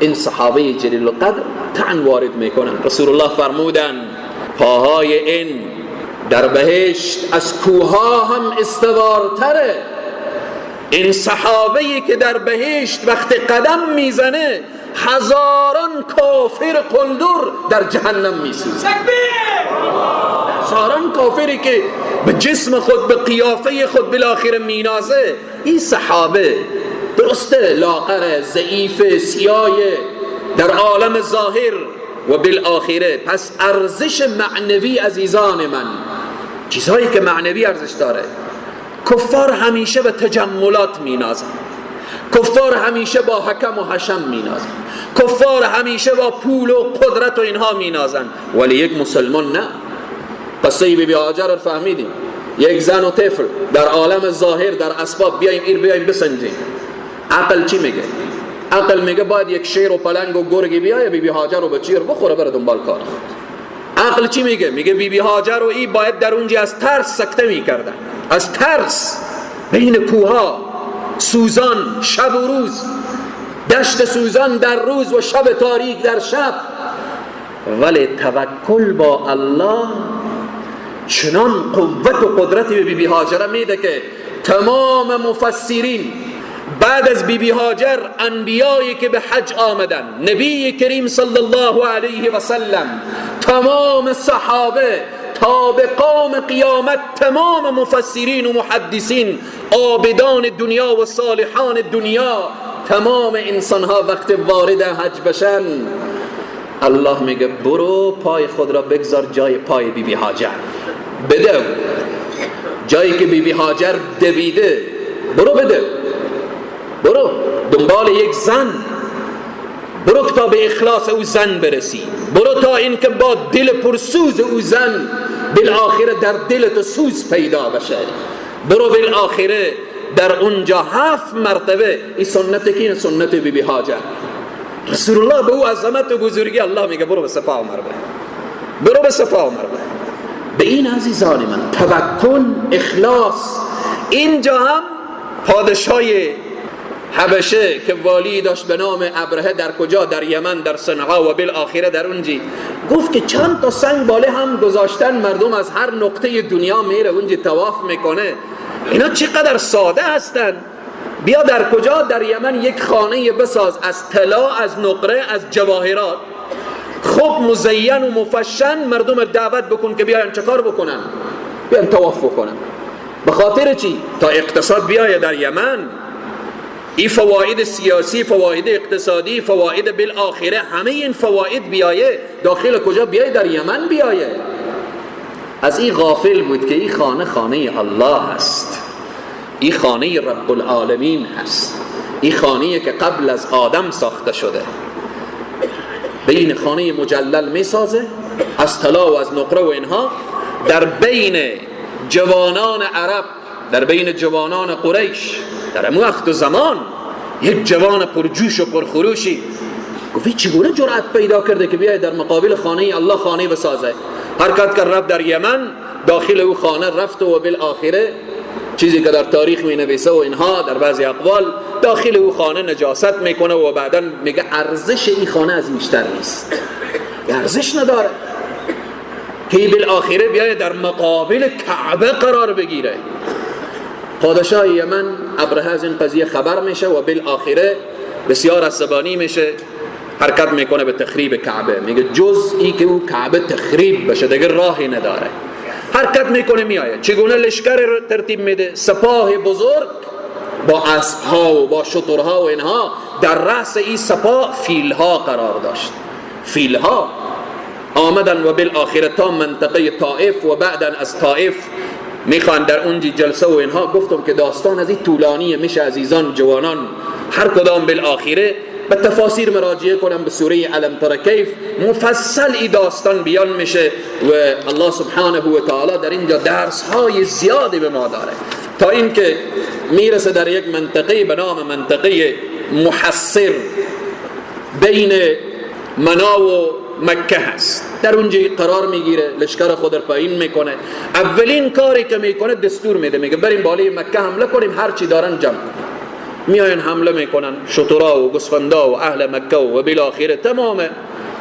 این صحابه جلیل القدر طعن وارد میکنن. رسول الله فرمودن پاهای این در بهشت از کوها هم استوارتره. این صحابه‌ای که در بهشت وقت قدم میزنه هزاران کافر قلدر در جهنم میسوزه. هزاران کافری که به جسم خود، به قیافه خود بالاخره مینازه. این صحابه درسته لاغر، ضعیف، سیاه در عالم ظاهر و بالآخره. پس ارزش معنوی عزیزان من، چیزهایی که معنوی ارزش داره. کفار همیشه به تجملات مینازن، کفار همیشه با حکم و حشم مینازن، کفار همیشه با پول و قدرت و اینها مینازن، ولی یک مسلمان نه. قصه بی بی هاجر رو فهمیدیم، یک زن و طفل در عالم ظاهر در اسباب، بیایم ایر بیایم بسنجیم. عقل چی میگه؟ عقل میگه باید یک شیر و پلنگ و گرگی بیایه بی بی هاجر رو به چیر بخوره بره دنبال کار خود. عقل چی میگه؟ میگه بی بی هاجر و ای باید در اونجا از ترس سکته میکردن، از ترس بین کوها، سوزان شب و روز، دشت سوزان در روز و شب تاریک در شب. ولی توکل با الله چنان قوت و قدرتی به بی بی هاجر میده که تمام مفسرین بعد از بی بی هاجر، انبیایی که به حج آمدن، نبی کریم صلی الله علیه و سلم، تمام صحابه تا به قام قیامت، تمام مفسرین و محدثین، عابدان دنیا و صالحان دنیا، تمام انسانها وقت وارد حج بشن، الله میگه برو پای خود را بگذار جای پای بی بی هاجر، بده جایی که بی بی هاجر دویده، برو بده، برو دنبال یک زن، برو تا به اخلاص او زن برسی، برو تا اینکه با دل پرسوز او زن بالآخره در دلت سوز پیدا بشه، برو بالآخره در اونجا 7 مرتبه. این سنت که این سنت بی بی هاجر، رسول الله به او عظمت و بزرگی الله میگه برو به صفا و مروه، برو به صفا و مروه. به این عزیزان من توکل، اخلاص. اینجا هم پادشاه حبشه که والی داشت به نام ابرهه، در کجا؟ در یمن، در صنعا و بالآخره در اونجی، گفت که چند تا سنگ باله هم گذاشتن، مردم از هر نقطه دنیا میره اونجی طواف میکنه. اینا چقدر ساده هستن. بیا در کجا؟ در یمن یک خانه بساز از طلا، از نقره، از جواهرات، خوب مزین و مفشن، مردم دعوت بکن که بیاین چه کار بکنن؟ بیاین طواف بکنن. به خاطر چی؟ تا اقتصاد بیایه در یمن. این فواید سیاسی، فواید اقتصادی، فواید بالآخره، همه این فواید بیایه داخل کجا؟ بیایه در یمن بیایه. از این غافل بود که این خانه خانه الله است، این خانه رب العالمین هست، این خانه که قبل از آدم ساخته شده. به این خانه مجلل میسازه از طلا و از نقره و اینها، در بین جوانان عرب، در بین جوانان قریش، در امو وقت و زمان یک جوان پرجوش و پرخروشی گفت چگونه جرأت پیدا کرده که بیاید در مقابل خانه الله خانه بسازه؟ حرکت کرد رفت در یمن، داخل او خانه رفت و بالآخره چیزی که در تاریخ می نویسه و اینها در بعضی اقوال داخل او خانه نجاست میکنه و بعدا میگه ارزش این خانه از بیشتر نیست، ارزش نداره که بالآخره بیاید در مقابل کعبه قرار بگیره. پادشاه یمن ابرهه از این قضیه خبر میشه و بالآخره بسیار عصبانی میشه، حرکت میکنه به تخریب کعبه. میگه جز ای که او کعبه تخریب بشه دیگه راهی نداره. حرکت میکنه میآید، چگونه لشکر ترتیب میده، سپاه بزرگ با اسبها و با شترها و اینها، در رأس این سپاه فیلها قرار داشت. فیلها آمدن و بالآخره تا منطقه طائف و بعدا از طائف میخوان در اونجی جلسه و اینها. گفتم که داستان از این طولانیه، میشه عزیزان جوانان هر کدام بالآخره به تفاسیر مراجعه کنم، به سوره الم تر کیف مفصل ای داستان بیان میشه و الله سبحانه و تعالی در اینجا درس های زیادی به ما داره، تا اینکه میرسه در یک منطقه به نام منطقه محصر بین منا و مکه هست. در اونجا قرار میگیره، لشکر خود رو پایین میکنه. اولین کاری که میکنه دستور میده، میگه بریم بالای مکه حمله کنیم، هر چی دارن جمع کنیم. میاین حمله میکنن، شترا و گوسفندا و اهل مکه و بالاخره تمام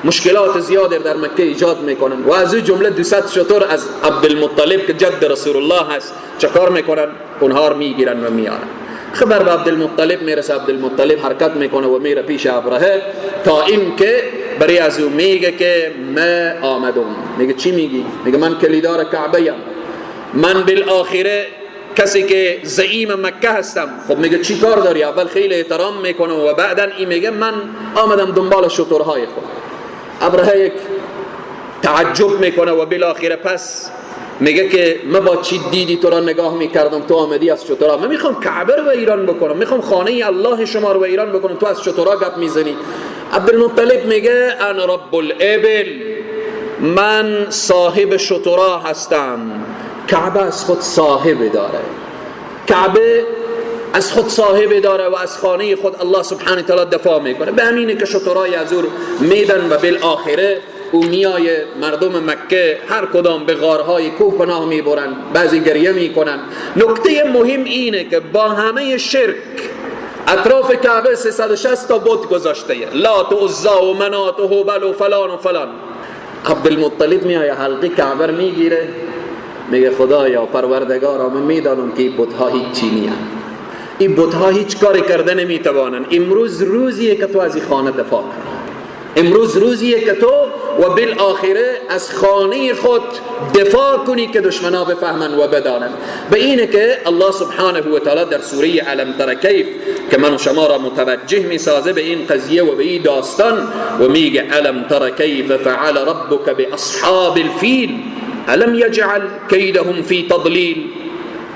مشکلات زیاد در مکه ایجاد میکنن و از جمله 200 شتر از عبدالمطلب که جد رسول الله هست چکار میکنن؟ اونها رو میگیرن و میارن. خبر به عبدالمطلب میرسه، عبدالمطلب حرکت میکنه و میره پیش ابرهه تا اینکه برای از او میگه که من آمدم. میگه چی میگی؟ میگه من کلیدار کعبه ام، من بالاخره کسی که زعیم مکه هستم. خب میگه چی کار داری؟ اول خیلی احترام میکنه و بعدا این میگه من آمدم دنبال شترهای خود. ابرهه یک تعجب میکنه و بالاخره پس میگه که من با چی دیدی تو را نگاه میکردم، تو آمدی از شترها، من میخوام کعبه رو ایران بکنم، میخوام خانه الله شما رو ایران بکنم، تو از شترها گپ میزنی. عبدالمطلب میگه انا رب الابل، من صاحب شترها هستم. کعبه از خود صاحب داره، کعبه از خود صاحب داره و از خانه خود الله سبحانه تعالی دفاع میکنه. به همینه که شترای از او میدن و بالآخره او میای مردم مکه هر کدام به غارهای کوه پناه میبرن، بعضی گریه میکنن. نکته مهم اینه که با همه شرک اطراف کعبه 360 تا بت گذاشته، لات و عزی و منات و هبل و فلان و فلان. عبدالمطلب میایه حلقه کعبه میگیره، میگه خدایا پروردگارا من میدانم که این بتها هیچ چی نیان، این بتها هیچ کاری کرده نمیتوانن. امروز روزیه که تو از این خانه دفاع کنی، امروز روزیه که تو و بالآخره از خانه خود دفاع کنی که دشمنا بفهمن و بدانن. به اینه که الله سبحانه و تعالی در سوره الم تر کیف که من و شما را متوجه میسازه به این قضیه و به این داستان و میگه الم تر کیف فعل ربک باصحاب الفیل الم یجعل کیدهم فی تضلیل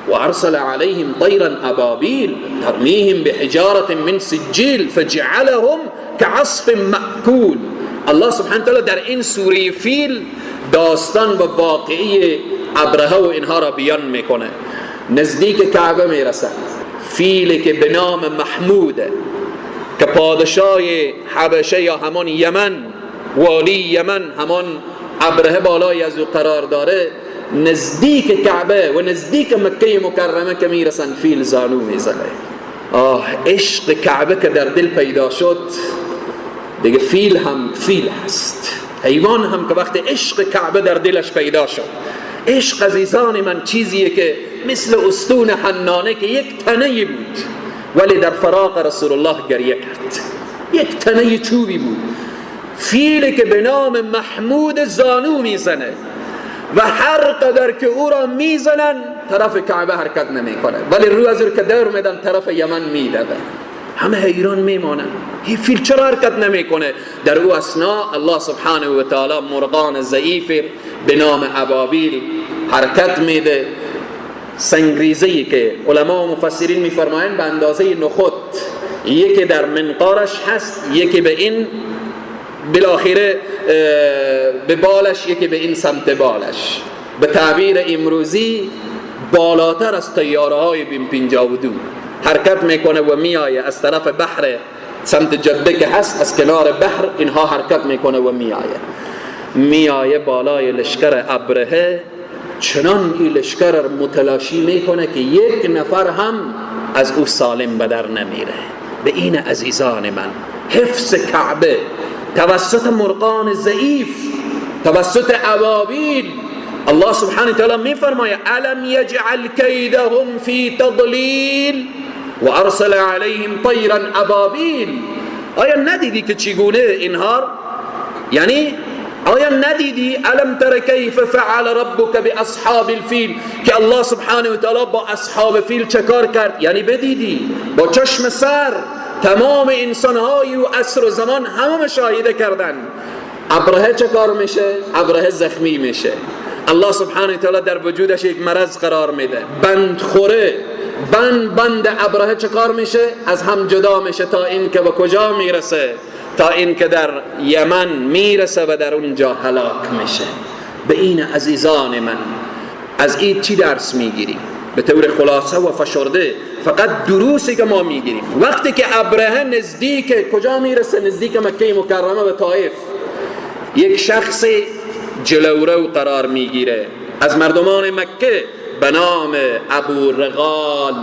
وارسل عليهم طيرا ابابيل ترميهم بحجاره من سجيل فجعلهم كعصف مأكول. الله سبحانه وتعالی در این سوره فیل داستان و واقعی ابرهه و اینها را بیان میکنه. نزدیک کعبه میرسه، فیلی که به نام محموده که پادشاه حبشه یا همان یمن، والی یمن، همان ابرهه بالای از او قرار داره، نزدیک کعبه و نزدیک مکه مکرمه که میرسن فیل زانو میزنه. آه، عشق کعبه که در دل پیدا شد دیگه فیل هم فیل هست، حیوان هم که وقت عشق کعبه در دلش پیدا شد. عشق عزیزان من چیزیه که مثل استون حنانه که یک تنه بود ولی در فراق رسول الله گریه کرد، یک تنه چوبی بود. فیلی که به نام محمود زانو میزنه و هر قدر که او را میزنن طرف کعبه حرکت نمیکنه، ولی رو از او که دور میدن طرف یمن میدوه. همه حیران میمانن این فیل چرا حرکت نمیکنه. در او اثنا الله سبحانه و تعالی مرغان ضعیف به نام ابابیل حرکت میده. سنگریزه‌ای که علما و مفسرین میفرمایند به اندازه نخود، یکی در منقارش هست، یکی به این بالاخره به بالش، یکی به این سمت بالش. به تعبیر امروزی بالاتر از طیاره های بیم 52 حرکت میکنه و میایه از طرف بحر سمت جده که هست، از کنار بحر اینها حرکت میکنه و میایه بالای لشکر ابرهه. چنان این لشکر متلاشی میکنه که یک نفر هم از او سالم به در نمیره. به این عزیزان من، حفظ کعبه توسط مرغان ضعیف، توسط ابابیل، الله سبحانه وتعالی میفرماید الم یجعل کیدهم فی تضلیل و ارسل علیهم طیرا ابابیل. آیا ندیدی که چگونه اینها، یعنی آیا ندیدی الم تر کیف فعل ربک باصحاب الفیل، که الله سبحانه و تعالی با اصحاب فیل چه کار کرد؟ یعنی بدیدی با چشم سر، تمام انسانهای و عصر و زمان همه مشاهده کردن. ابرهه چه کار میشه؟ ابرهه زخمی میشه. الله سبحانه و تعالی در وجودش یک مرض قرار میده، بند خوره، بند ابرهه چه کار میشه؟ از هم جدا میشه تا اینکه به کجا میرسه؟ تا اینکه در یمن میرسه و در اونجا هلاک میشه. به این عزیزان من، از این چی درس میگیریم؟ به طور خلاصه و فشرده فقط دروسی که ما میگیریم، وقتی که ابرهه نزدیک کجا میرسه؟ نزدیک مکه مکرمه و طائف، یک شخص جلورو قرار میگیره از مردمان مکه به نام ابو رغال.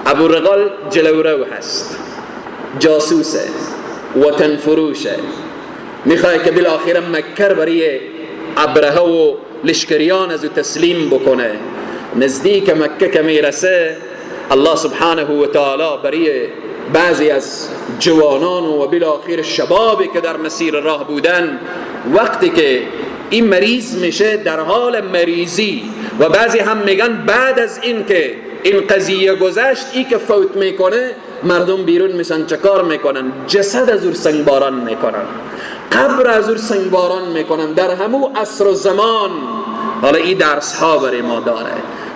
ابو رغال جلورو هست، جاسوسه، وطن فروشه، میخواد که بالاخره مکه برای ابرهه و لشکریان از او تسلیم بکنه. نزدیک مکه که میرسه، الله سبحانه و تعالی برای بعضی از جوانان و بالاخره شبابی که در مسیر راه بودن، وقتی که این مریض میشه، در حال مریضی، و بعضی هم میگن بعد از این که این قضیه گذشت، ای که فوت میکنه، مردم بیرون میشن، چه کار میکنن؟ جسد از او سنگباران میکنن، قبر از او سنگباران میکنن در همو عصر و زمان. حالا این درس ها برای ما داره.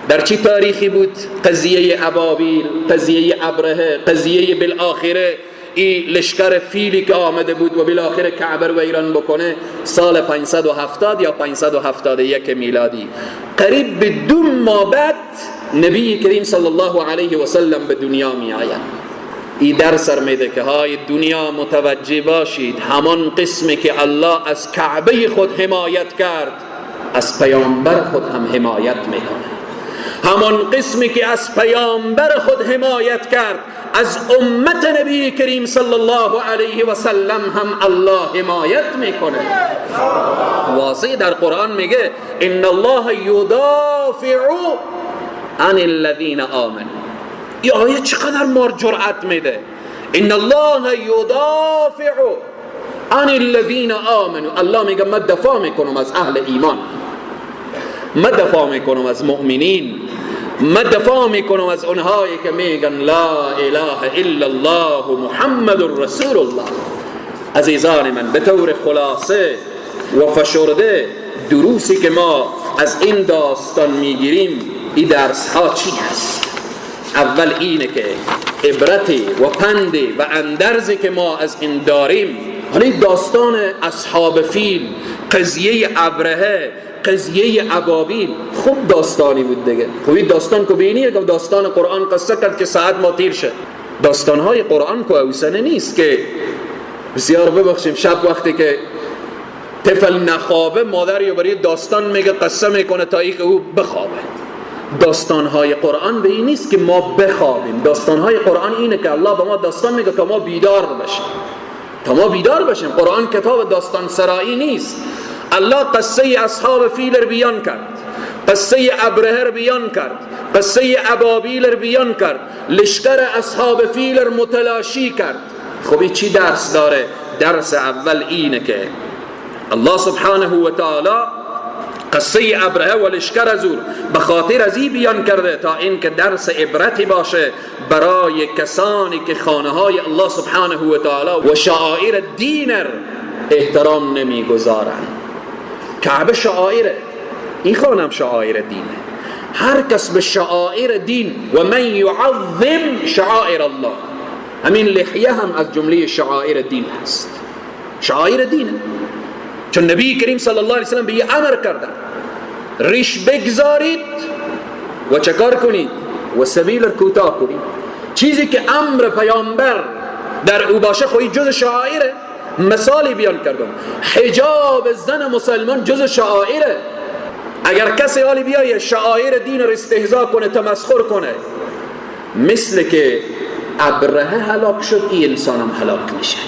در چی تاریخی بود قضیه ابابیل، قضیه ابرهه، قضیه بالاخره این لشکر فیلی که آمده بود و بالاخره کعبه رو ویران بکنه؟ سال 570 یا 571 میلادی، قریب به 2 ماه بعد نبی کریم صلی الله علیه و سلم به دنیا می آید. این درس میده که های دنیا متوجه باشید، همان قسمی که الله از کعبه خود حمایت کرد، از پیامبر خود هم حمایت میکنه. همان قسمی که از پیامبر خود حمایت کرد، از امت نبی کریم صلی الله علیه و سلم هم الله حمایت میکنه. واضح در قرآن میگه ان الله یدافع عن الذین آمنوا. این آیه چقدر مار جرأت میده. ان الله یدافع عن الذین آمنوا. الله میگه من دفاع میکنم از اهل ایمان، من دفاع میکنم از مؤمنین، من دفاع میکنم از اونهایی که میگن لا اله الا الله محمد رسول الله. عزیزان من، به طور خلاصه و فشرده دروسی که ما از این داستان میگیریم، این درس ها چی هست؟ اول اینه که عبرتی و پندی و اندرزی که ما از این داریم، حالا داستان اصحاب فیل، قضیه ابرهه، قضیه ابابیل، خوب داستانی بود دیگه. خوب این داستان که بینیه که داستان قرآن قصه کرد که ساعت ما تیر شه. داستانهای قرآن که اوسنه نیست که بسیار ببخشیم شب وقتی که طفل نخوابه، مادر یا برای داستان میگه، قصه میکنه تا اینکه او بخوابه. داستانهای قرآن به این نیست که ما بخوابیم. داستانهای قرآن اینه که الله به ما داستان میگه تا ما بیدار بشیم، تا ما بیدار بشیم. قرآن کتاب داستان سرایی نیست. الله قصه اصحاب فیل رو بیان کرد، قصه ابرهه رو بیان کرد، قصه ابابیل رو بیان کرد، لشکر اصحاب فیل رو متلاشی کرد. خب این چی درس داره؟ درس اول اینه که الله سبحانه و تعالی قصه ابرهه و لشکر از او به خاطر از این بیان کرده تا اینکه درس عبرتی باشه برای کسانی که خانه های الله سبحانه و تعالی و شعائر دین احترام نمیگذارند. کعبه شعائره، این خانم شعائر دینه. هر کس به شعائر دین و من یعظم شعائر الله، همین لحیه هم از جمله شعائر دین هست. شعائر دینه، چون نبی کریم صلی الله علیه وسلم به یه امر کردن ریش بگذارید و چکار کنید؟ و سبیل کوتاه کنید. چیزی که امر پیامبر در او باشه خب جز شعائره. مثالی بیان کردم، حجاب زن مسلمان جز شعائره. اگر کسی حالی بیایه شعائر دین رو استهزا کنه، تمسخر کنه، مثل که ابرهه هلاک شد، این انسان هم هلاک میشه.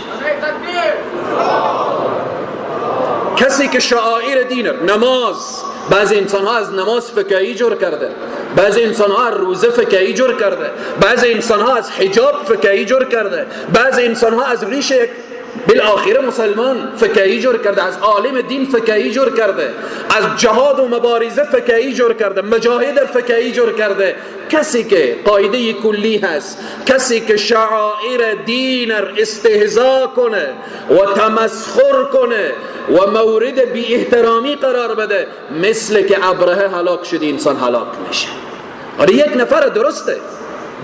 کسی که شعائر دین، نماز، بعضی انسان ها از نماز فکایی جور کرده، بعضی انسان ها از روزه فکایی جور کرده، بعضی انسان ها از حجاب فکایی جور کرده، بعضی انسان ها از ریش بالآخره مسلمان فکایی جور کرده، از عالم دین فکایی جور کرده، از جهاد و مبارزه فکایی جور کرده، مجاهد فکایی جور کرده. کسی که قاعده کلی هست، کسی که شعائر دین استهزا کنه و تمسخر کنه و مورد بی احترامی قرار بده، مثل که ابرهه هلاک شد، انسان هلاک میشه. آره یک نفر درسته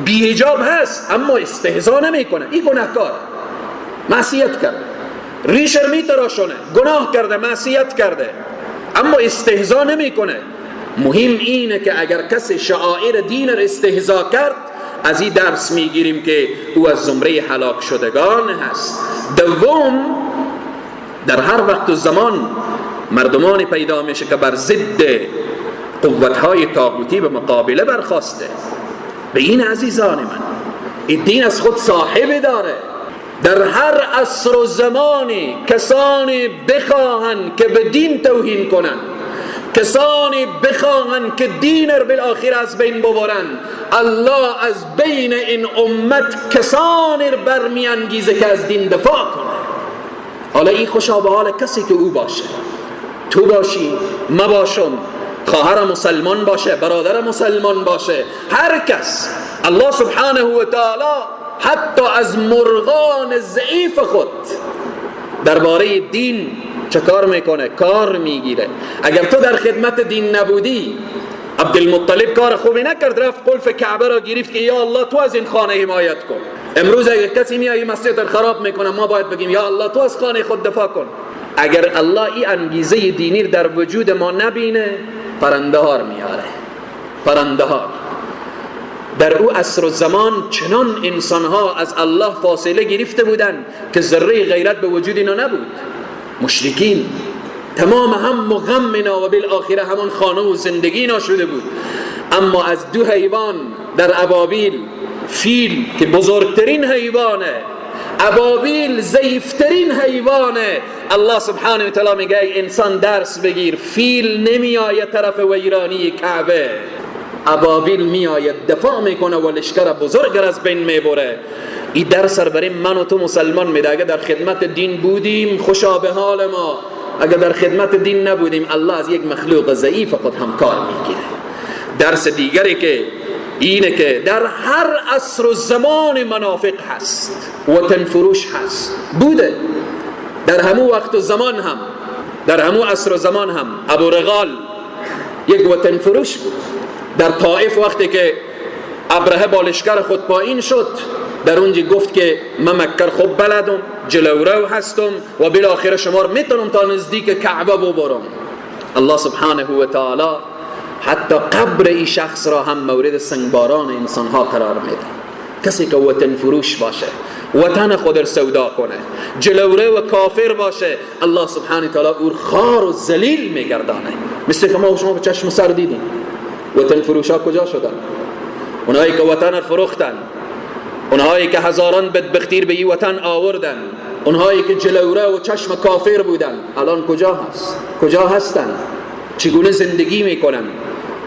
بی حجاب هست اما استهزا نمیکنه، این گناهکار، معصیت کرده، ریش میتراشونه، گناه کرده، معصیت کرده، اما استهزا نمیکنه. مهم اینه که اگر کسی شعائر دین را استهزا کرد، از این درس میگیریم که او از زمره هلاک شدگان هست. دوم، در هر وقت و زمان مردمان پیدا میشه که بر ضد قوتهای طاغوتی به مقابله برخواسته. به این عزیزان من، این دین از خود صاحب داره. در هر عصر و زمانی کسانی بخواهند که به دین توهین کنند، کسانی بخواهند که دین را بالآخر از بین ببرند، الله از بین این امت کسانی را برمیانگیزه که از دین دفاع کنه. حالا این خوشا به حال کسی که او باشه، تو باشی، ما باشم، خواهر مسلمان باشه، برادر مسلمان باشه، هر کس. الله سبحانه و تعالی حتی از مرغان ضعیف خود درباره دین چه کار میکنه؟ کار میگیره. اگر تو در خدمت دین نبودی، عبدالمطلب کار خوبی نکرد، رفت قلف کعبه را گرفت که یا الله تو از این خانه حمایت کن. امروز اگر کسی میاد مسجد را خراب میکنه، ما باید بگیم یا الله تو از خانه خود دفاع کن. اگر الله این انگیزه دینی در وجود ما نبینه، پرنده ها میاره، پرنده ها. در او عصر و زمان چنان انسانها از الله فاصله گرفته بودند که ذره غیرت به وجود اینا نبود. مشرکین تمام هم و غم اینا و بالآخره همان خانه و زندگی اینا شده بود. اما از دو حیوان در ابابیل، فیل که بزرگترین حیوانه، ابابیل ضعیفترین حیوانه، الله سبحانه و تعالی میگه ای انسان درس بگیر، فیل نمیآید طرف ویرانی کعبه، ابابیل میآید دفاع میکنه و لشکر بزرگ از بین میبره. این درس برای من و تو مسلمان میده. اگر در خدمت دین بودیم خوشا به حال ما، اگر در خدمت دین نبودیم الله از یک مخلوق ضعیف خود همکار میگیره. درس دیگری که اینه که در هر عصر و زمان منافق هست، وطن فروش هست، بوده در همو وقت و زمان هم، در همو عصر و زمان هم. ابو رغال یک وطن فروش بود در طائف. وقتی که ابرهه با لشکر خود پایین شد، در اونجا گفت که من مکه خوب بلدم، جلورو هستم و بالاخره شما رو میتونم تا نزدیک کعبه ببرم. الله سبحانه و تعالی حتی قبر این شخص را هم مورد سنگباران انسانها قرار میده. کسی که وطن فروش باشه، وطن خود را سودا کنه، جلوره و کافر باشه، الله سبحانه و تعالی او خار و ذلیل میگردانه. مثل که ما و شما به چشم سر دیدیم وطن فروش ها کجا شدن؟ اونایی که وطن را فروختن، اونهایی که هزاران بدبختیر به این وطن آوردن، اونهایی که جلوره و چشم کافر بودن، الان کجا هست؟ کجا هستن؟ چگونه زندگی میکنن؟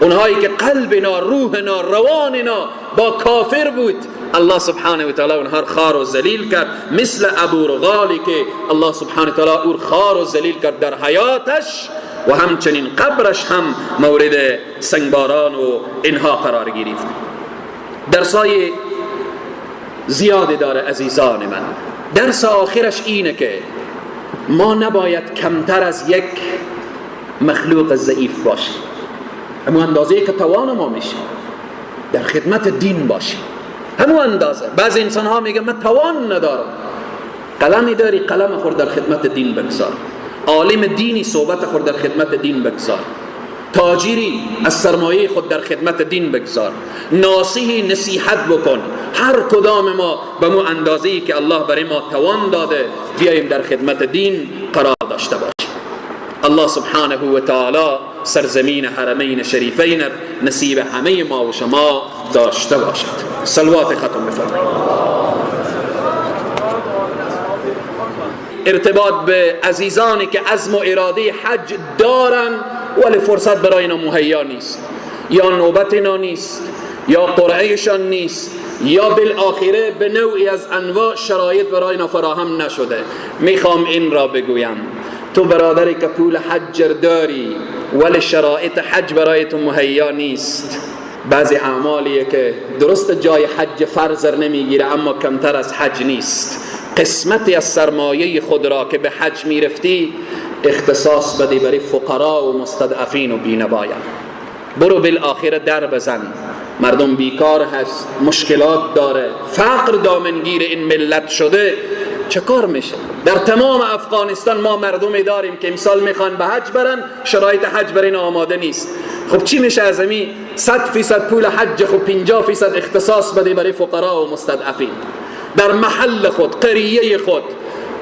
اونهایی که قلبنا، روحنا، رواننا با کافر بود، الله سبحانه و تعالی اونها خار و ذلیل کرد. مثل ابو رغالی که الله سبحانه و تعالی او خار و ذلیل کرد در حیاتش و همچنین قبرش هم مورد سنگباران و اینها قرار گرفت. درسای زیادی داره عزیزان من. درس آخرش اینه که ما نباید کمتر از یک مخلوق ضعیف باشیم. همون اندازه که توان ما میشه در خدمت دین باشیم، همون اندازه. بعضی انسان ها میگه من توان ندارم، قلمی داری، قلم خود در خدمت دین بگذار. عالم دینی، صحبت خود در خدمت دین بگذار. تاجری، از سرمایه خود در خدمت دین بگذار. ناصحی، نصیحت بکن. هر کدام ما به مو اندازه‌ای که الله برای ما توان داده بیاییم در خدمت دین قرار داشته باشیم. الله سبحانه و تعالی سرزمین حرمین شریفین نصیب همه ما و شما داشته باشد. صلوات ختم بفرمایید. ارتباط به عزیزانی که عزم و اراده حج دارن ولی فرصت برای اینا مهیا نیست، یا نوبت اینا نیست، یا قرعهشان نیست، یا بالآخره به نوعی از انواع شرایط برای اینا فراهم نشده. میخوام این را بگویم، تو برادری که پول حج داری ولی شرایط حج برای تو مهیا نیست، بعضی اعمالیه که درست جای حج فرض نمیگیره اما کمتر از حج نیست. قسمتی از سرمایه خود را که به حج میرفتی اختصاص بدی برای فقرا و مستضعفین و بینوایان. برو بالآخره در بزن. مردم بیکار هست، مشکلات داره، فقر دامنگیر این ملت شده، چه کار میشه؟ در تمام افغانستان ما مردمی داریم که امسال میخوان به حج برن، شرایط حج برای این آماده نیست. خب چی میشه از امی 100% پول حج خب 50% اختصاص بده برای فقرا و مستضعفین در محل خود، قریه خود،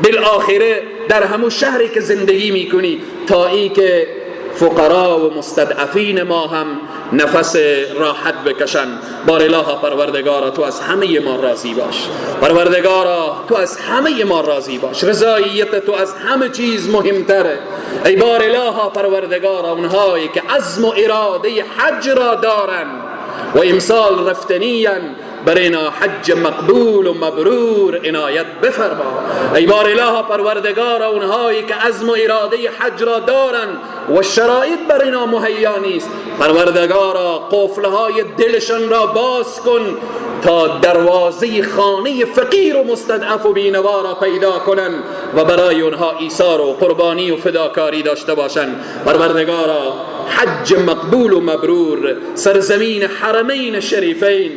بالآخره در همون شهری که زندگی میکنی، تا ای که فقرا و مستضعفین ما هم نفس راحت بکشن. بار اله پروردگارا تو از همه ما راضی باش. پروردگارا تو از همه ما راضی باش. رضاییت تو از همه چیز مهمتره. ای بار اله پروردگارا، اونهایی که عزم و اراده حج را دارن و امسال رفتنیان، براینا حج مقبول و مبرور عنایت بفرما. ای بار اله پروردگار، اونهایی که عزم و اراده حج را دارن و شرایط براینا مهیا نیست، پروردگارا قفلهای دلشان را باز کن تا دروازه خانه فقیر و مستضعف و بینوا را پیدا کنن و برای اونها ایثار و قربانی و فداکاری داشته باشن. پروردگارا حج مقبول و مبرور، سرزمین حرمین شریفین،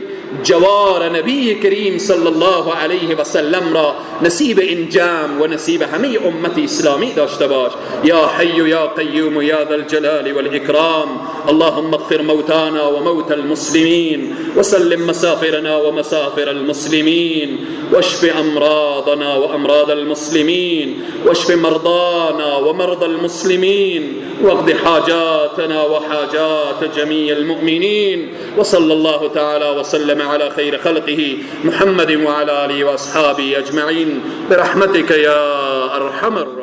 جوار نبی کریم صلی الله علیه و سلم را نصیب این جمع و نصیب همه امت اسلامی داشته باش. یا حی یا قیوم یا ذا الجلال والاکرام، اللهم اغفر موتانا وموتى المسلمین وسلم مسافرنا ومسافر المسلمین واشف امراضنا وامراض المسلمین واشف مرضانا ومرضى المسلمین واقض حاجاتنا وحاجات جميع المؤمنين، وصلى الله تعالى وسلم على خير خلقه محمد وعلى آله وأصحابه أجمعين برحمتك يا أرحم الراحمين.